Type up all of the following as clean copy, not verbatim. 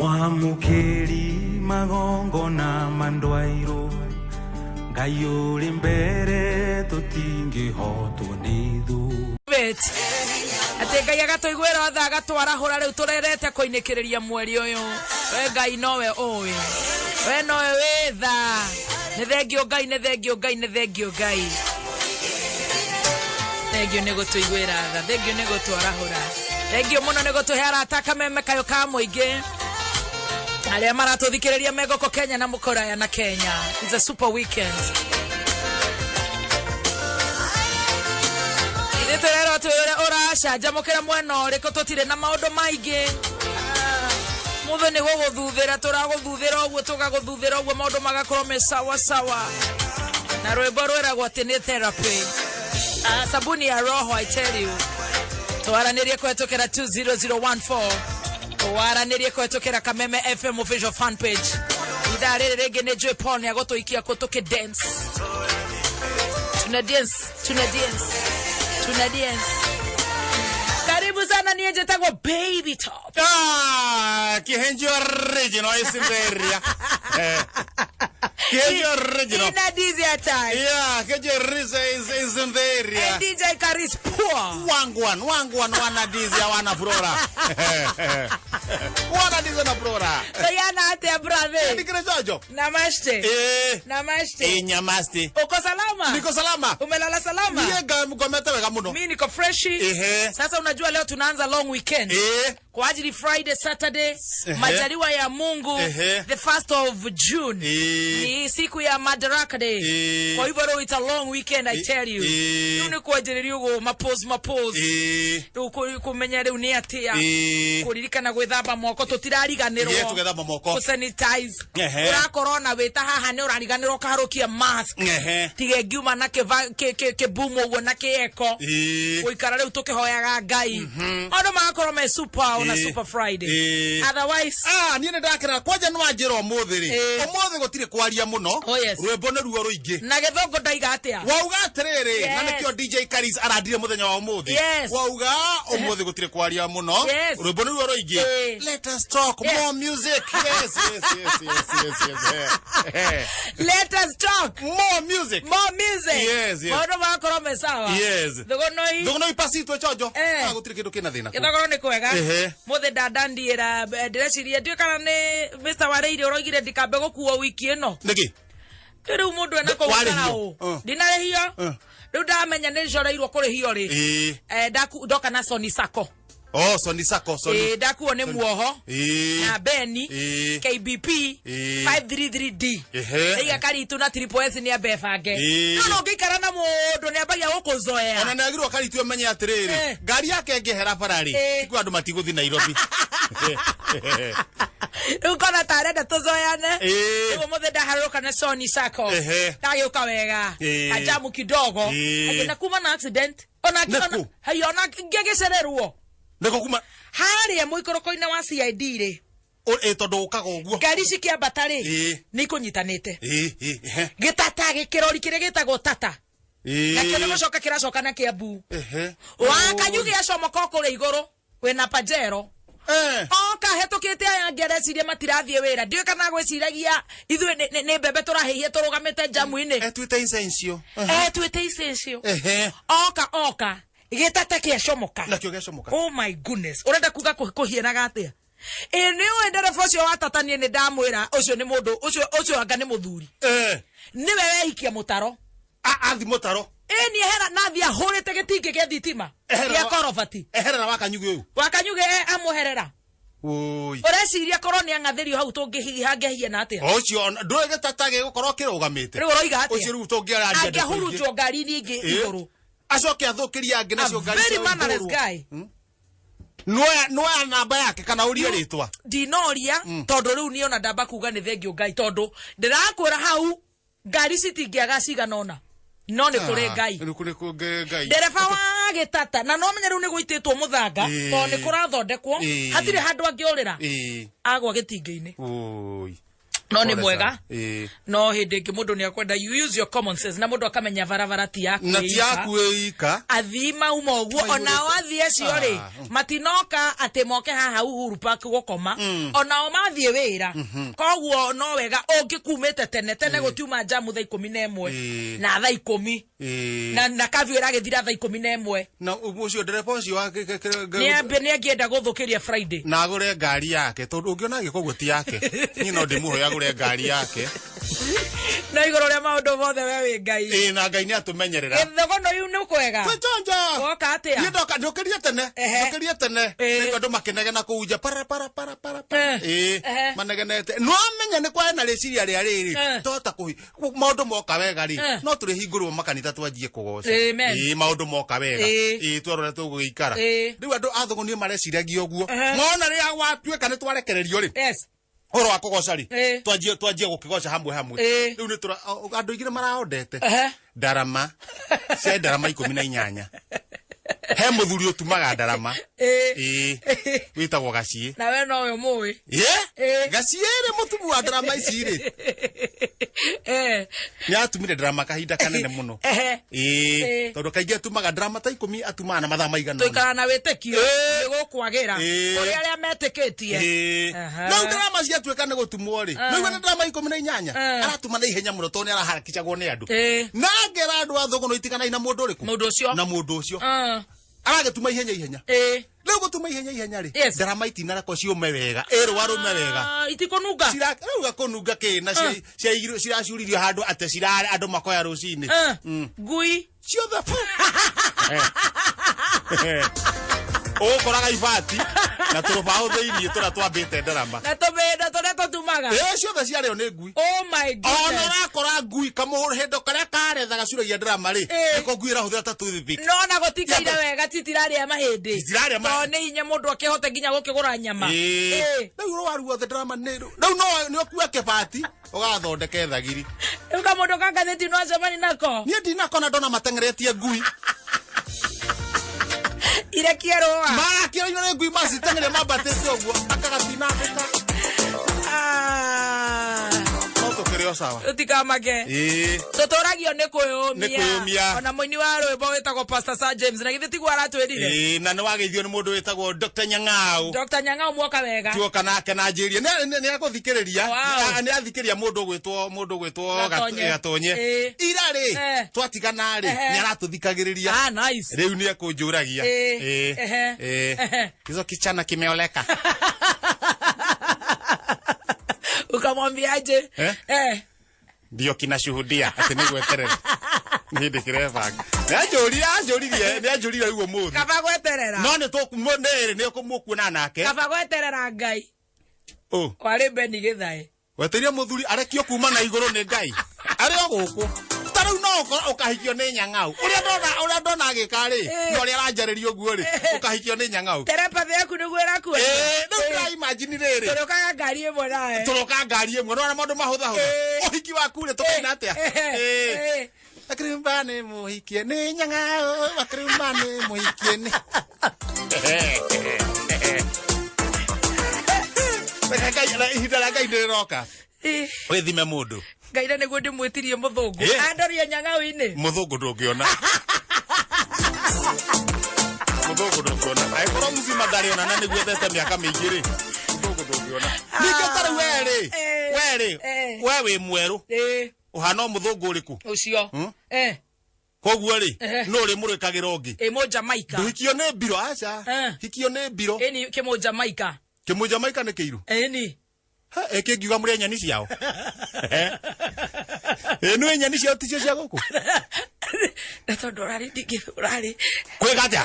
Mwamũkĩri magongona ma ndwairũ, Ngai ũrĩ mbere tũtingĩhotwo nĩ thũ. Bit. Atĩ Ngai agatũiguĩra tha agatwarahũra rĩu tũrerete kũinĩkĩrĩria mweri ũyũ. We Ngai nowe ũĩ. We nowe wĩ tha. Nĩ thengiũ Ngai, nĩ thengiũ Ngai, nĩ thengiũ Ngai. Thengiũ nĩ gũtũiguĩra tha. Thengiũ nĩ gũtwarahũra. Thengiũ mũno nĩ gũtũhe arata kameme kayũ ka mũingĩ. Arĩa maratũthikĩrĩria me gũkũ Kenya na mũkũraya na Kenya. It's a super weekend. Ithuĩ tũrerwo twĩre ũracanjamũkĩra mwena ũrĩkũ tũtirĩ na maũndũ maingĩ. Mũthĩ nĩ gũgũthuthĩra tũragũthuthĩra ũguo tũgagũthuthĩra ũguo maũndũ magakorwo me sawa sawa. Na rwĩmbo rwĩragwo atĩ nĩ therapy. Ah, sabuni ya roho I tell you. Twaranĩrie kũhetũkĩra 20014 twaranĩrie kũhetũkĩra Kameme FM official fan page. Ithaa rĩrĩ rĩngĩ nĩ Joy Paul nĩ agũtũikia kũ tũkĩ dance. Tuna dance, tuna dance, tuna dance. Karibu sana, niĩ njĩtagwo Baby Top. Ah, Kihenjo original is in the area. Kihenjo original. Ina dizzy attack. Yeah, Kihenjo original is in the area. And DJ Karis Poor. Wangwan, wangwan, wana dizi wana flora. Wana dizi na flora. Toyana atia brother. Nikire jojo. Namaste. Eh. Namaste. Eh, nyamaste. Uko salama? Niko salama. Umelala salama? Niye ngomete wega muno. Mimi niko freshi. Ehe. Sasa unajua leo tunaanza long weekend. Eh. Kwa ajili Friday, Saturday, Ehe. majaliwa ya Mungu, Ehe. the 1st of June. Eh. Ni siku ya Madaraka Day. Eh. Kwa hivyo leo it's a long weekend I Eh. tell you. Eh. Rĩu nĩ kwanjĩrĩria ũguo mapose mapose. Eh. Rĩu kũmenya rĩu nĩ atĩa. Eh. Kũririkana gwĩthamba moko tũtirariganĩrwo. Yeah, tũgethamba moko. Kũsanitize. Ehe. Ũrakorwo na wĩta haha nĩ ũrariganĩrwo ũkaharũkia mask. Ehe. Tiga ngiuma na kĩbumu ũguo na kĩeko. Eh. Gũikara rĩu tũkĩhoyaga Ngai. Maũndũ magakorwo me super ona Eh. super Friday. Eh. Otherwise, Ah, niĩ nĩ ndakena kwanja nĩ wanjĩra ũmũthĩ rĩ Eh. ũmũthĩ gũtirĩ kwaria mũno Oh, yes. rwĩmbo nĩ ruo rũingĩ na gĩthũngũ ndaiga atĩa? Wauga atĩrĩrĩ na Yes. nĩkĩo DJ Karis arandire mũthenya wa ũmũthĩ. Yes. Wauga ũmũthĩ gũtirĩ kwaria mũno Yes. rwĩmbo nĩ ruo rũingĩ. Eh. Let us talk Yes. more music. Yes, yes, yes, yes, yes, yes. Eh. Let us talk More music. more music. Yes, yes. Maũndũ magakorwo me sawa. Yes. Thũgũnoi. Thũgũnoi pasitwe chonjo. Eh. Ah, gũtirĩ kĩndũ kĩna thĩna kũu. Gĩthogoro nĩ kwega. Ehe. Mũthĩ ndandandiĩra ndĩreciria ndiũĩ kana nĩ Mr. Wareire ũroigire ndikambe gũkuo wiki ĩno. Nĩkĩ? Rĩu mũndũ ena kũu Warĩhio? ikara ũ. Ndinarĩhio. Rĩu ndamenya nĩ njoreirwo kũrĩhio rĩ. Ĩĩ. Ndoka na Sony Sacco. Oh, Sony Sacco, Sony. Ĩĩ, ndakuo nĩ muoho. Ĩĩ. Na Beni. Ĩĩ. KBP Ĩĩ. 533D. Ehe. Iga karitu na triple S nĩ ambe bange. Ĩĩ. No no ũngĩikara na mũndũ nĩ ambagia gũkũzoea. Ona nĩ agirwo karitũ amenye atĩrĩrĩ Eh. ngari yake ĩngĩhera bara rĩ Eh. tikuo andũ matigũthiĩ Nairobi. Rĩu ngona ta arenda tũzoeane. Ĩĩ. Rĩu ũmũthĩ ndaharũrũka na Sony Sacco. Ehe. Ndagĩũka wega. Ĩĩ. Kajamu kidogo. Ĩĩ. Agĩ na kuma na accident. Ona Nĩkũ? Haiya ona ngĩgĩcererwo. Nĩkũ kuma Harĩa mũikũrũko-inĩ wa CID rĩ. Ĩ tondũ ũkaga ũguo. Ngari cikĩambata rĩ. Ĩĩ. Nĩ ikũnyitanĩte. Ĩĩ, ĩĩ, ehe. Gĩtata gĩkĩrori kĩrĩa gĩtagwo tata. Ĩĩ. Nakĩo nĩ gũcoka kĩracoka na Kĩambu. Ehe. Wakanyuge acomoka o kũrĩa igũrũ wĩna Pajero. Eh. Oka hetũkĩte aya angĩ areciria matirathiĩ wĩra. Ndiũĩ kana gwĩciragia ithuĩ nĩ mbembe tũrahĩhia tũrũgamĩte njamu-inĩ. Etuĩte incencio. Etuĩte icencio. Ehe. Oka oka gĩtata kĩacomoka. Nakĩo gĩacomoka. Oh my goodness. Ũrenda kuga kũhianaga atĩa? Ĩ nĩ ũĩ ndereba ũcio wa tata niĩ nĩ ndamwĩra ũcio nĩ mũndũ ũcio ũcio anga nĩ mũthuri. Eh. Nĩwe wehikia mũtaro. Athi mũtaro. Ĩ niĩ hera nathi ahũrĩte gĩtingĩ gĩa thitima. Eherera Gĩa korobati. Eherera wa Kanyugi ũyũ. Wa Kanyugi amũherera. Oi. Ũreciria korwo nĩ ang'athĩrio hau tũngĩhangĩhiana atĩa? Ũcio ndũĩ gĩtata gĩgũkorwo kĩrũgamĩte. Rĩu ũroiga atĩa? Ũcio rĩu tũngĩarandia ndeto ingĩ. Angĩahurunjwo ngari-inĩ ingĩ igũrũ. Acoke athũkĩrie angĩ nacio A ngari very ciao mannerless ihũrwo. guy. Noya namba yake kana ũrie rĩtwa. Ndinoria tondũ rĩu niĩ ona ndamba kuga nĩ thengiũ Ngai tondũ ndĩrakwĩra hau ngari citingĩaga cigana ũna no nĩ kũrĩ Ngai. Nĩ kũrĩ Ngai. Ndereba wa gĩtata na no menye rĩu nĩ gũitĩtwo mũthanga tondũ nĩ kũrathondekwo hatirĩ handũ angĩũrĩra agwa gĩtingĩ-inĩ. Oi. No nĩ Pole mwega. sana. Ĩĩ. No hĩndĩ ĩngĩ mũndũ nĩ akwenda you use your common sense na mũndũ akamenya barabara ti yaku Na ti ĩ yaku ĩ ika. Athii mauma ũguo. Maihũrĩte. Onao athii acio rĩ, Ah, matinoka atĩ moke haha Uhuru Park gũkoma, onao mathiĩ wĩra. Koguo no wega ũngĩkumĩte tene tene, gũtiuma njamu thaa 11 na thaa 10 na kavyu ĩragĩthira thaa 11. Na ũcio ndereba ũcio wa Nĩ angĩenda gũthũkĩria Friday. Na agũre ngari yake, tondũ ũngĩona agĩka ũguo ti yake. Niĩ no ndĩmũhoe agũre ngari yake. Na igũrũ rĩa maũndũ mothe, we wĩ Ngai. Ĩĩ, na Ngai nĩ atũmenyerera. Gĩthogono yu nĩ kwega. Twĩchonja. Woka atĩa? Niĩ ndoka ndũkĩrie tene. Ndũkĩrie tene. Nĩguo andũ makĩnegena kũu nja para para para para para. Ĩĩ. Manegenete no amenya nĩ kwae na rĩciria rĩa rĩrĩ tota kũhi maũndũ moka wega rĩ, no tũrĩhingũrwo makanitha twanjie kũgoca. Amen. Ĩĩ, maũndũ moka wega. Ĩĩ, twarora tũgũgĩikara. Rĩu andũ a Thũgũni mareciragia ũguo mona rĩrĩa gwatuĩka nĩ twarekererio rĩ, ũhoro wa kũgoca rĩ, twanjie gũkĩgoca hamwe hamwe. Rĩu nĩ tũra andũ aingĩ nĩ maraondete ndarama cia ndarama 18. He mũthuri ũtumaga ndarama. Ĩĩ, wĩtagwo Gaciĩ. Na we nowe ũmũĩ. Ĩ, Gaciĩ rĩ, mũtumu wa ndarama ici rĩ, nĩ atumire ndarama kahinda kanene mũno. Ĩĩ, tondũ kaingĩ atumaga ndarama ta 10, atumaga na mathaa maigana ũna. Tũikara na wĩtĩkio nĩ gũkwagĩra kũrĩ arĩa metĩkĩtie. Ĩĩ. Rĩu ndarama ciatuĩka nĩ gũtumwo rĩ, rĩu nĩ ndarama 18 aratuma na ihenya mũno tondũ nĩ araharakicagwo nĩ andũ. Na ngera andũ a Thũgũnũ itiganai na mũndũ ũrĩkũ? Mũndũ ũcio. Na mũndũ ũcio aragĩtuma ihenya ihenya. Rĩu gũtuma ihenya ihenya rĩ, ndarama itinarekwo ciũme wega, ĩrũa rũme wega. Ah, itikũnunga. Rĩu gakũnunga kĩ na ciracuririo handũ atĩ cirare andũ makoya rũcinĩ. Ngui. Ciothe bu ũgũkoraga ibati na tũrũbaũ thĩiniĩ tũrĩa twambĩte ndarama. Na tũmĩndũ tũrĩa tũtumaga. Ĩ, ciothe ciarĩo nĩ ngui. Oh my Ona goodness. ũrakora ngui kamũhĩndo karĩa karetha gacuragia ndarama rĩ, nĩko ngui ĩrahũthĩra ta toothpick. No na gũtikaire wega, titirarĩa mahĩndĩ. Citirarĩa Tondũ nĩ hinya mũndũ akĩhote nginya gũkĩgũra nyama. Ĩĩ. Rĩu rũa ruothe ndarama nĩ rĩu no nĩ ũkue kĩbati ũgathondeke thagiri. Rĩu kamũndũ ka ngathĩti no acemani nako. Niĩ ndinakona ndona mateng'eretie ngui. Irekie rũa. Marakĩoinwo nĩ ngui, maciteng'eria mambatĩte ũguo akagatinangĩka. Ah. No tũkĩrĩ o sawa. Tũtikamake. Tũtũragio nĩ Nĩ kwĩyũmia. kwĩyũmia. Ona mũini wa rwĩmbo wĩtagwo Pastor Sir James na githĩ tiguo aratwĩrire? Ĩĩ, na nĩ wageithio nĩ mũndũ wĩtagwo Dr. Nyang'au. Dr. Nyang'au, mwoka wega. Tuoka nake na njĩrie nĩ agũthikĩrĩria. Wow. Nĩ athikĩrĩria mũndũ ũgwĩtwo Gatonye. Gatonye. Ira rĩ, twatigana rĩ, nĩ aratũthikagĩrĩria. Ah, nice. Rĩu nĩ ekũnjũragia. Hizo kichana kimeoleka. Ukamwambiaje? Eh? Ndio kinashuhudia atĩ nĩ gweterera nĩ hĩndĩ kĩrebanga. Nĩ anjũririe nĩ anjũririe rĩu ũmũthĩ. Kaba gweterera. No nĩ tũkũ nĩ mũkuona nake. Kaba gweterera Ngai. Ũ. Warĩ Beni Gĩthaĩ. Weteire mũthuri arekio kuma na igũrũ nĩ Ngai arĩ o gũkũ ta rĩu no ũkorwo ũkahikio nĩ Nyang'au ũrĩa ndona agĩka rĩ, na ũrĩa aranjarĩria ũguo rĩ, ũkahikio nĩ Nyang'au. Terepathi yaku nĩguo ĩrakua. Ĩĩ, rĩu ndĩra imagine rĩrĩ. Tũrĩũkaga ngari ĩmwe nawe. Tũroka ngari ĩmwe, nĩwona maũndũ mahũthahũtha. Ũhiki waku rĩ, tũkaina atĩa? Ĩĩ. Akrimba nĩ mũhikie nĩ Nyang'au, akrimba nĩ mũhikie nĩ Reke ihinda rĩa Ngai nĩ rĩroka wĩthime mũndũ. Ngai na nĩguo ndĩmwĩtirie mũthũngũ. Andorie Nyang'au-inĩ. Mũthũngũ ndũngĩona, mũthũngũ ndũngĩona angĩkorwo mzima ndarĩona na nĩguo ethete mĩaka mĩingĩ rĩ, mũthũngũ ndũngĩona. Ningĩ ta rĩu we rĩ, we rĩ, we wĩ mwerũ, ũhana o mũthũngũ ũrĩkũ? Ũcio. Koguo rĩ, nũ ũrĩ mũrĩkagĩra ũngĩ? Ĩ, mũjamaika. Ndũhikio nĩ mbiro, aca. Hikio nĩ mbiro. Ĩni, kĩmũjamaika. Kĩmũjamaika nĩ kĩirũ. Ĩni. Ĩkĩngiuga mũrĩe nyeni ciao. Ĩ, nĩ nyeni ciao ticio cia gũkũ. Na tondũ ũrarĩ ndingĩ ũrarĩ. Kwĩga atĩa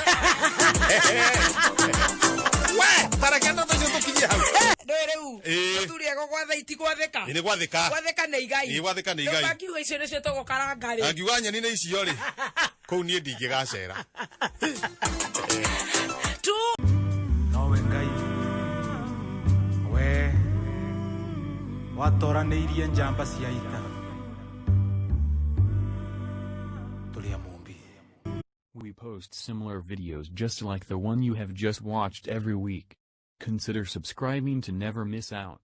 we? Tareke ndeto icio tũkinyie hau. Ndũĩ rĩu mũthuri egũgwatha itigwathĩka. Ĩ, nĩ gwathĩka. Gwathĩka nĩ igai. Ĩ, gwathĩka nĩ igai. Rĩu akiuga icio nĩcio tũgũkaranga rĩ. Angiuga nyeni nĩ icio rĩ, kũu niĩ ndingĩgacera. Tu. Nowe Ngai we watoranĩirie njamba cia ita tũrĩ a Mũmbi. We post similar videos just like the one you have just watched every week. Consider subscribing to never miss out.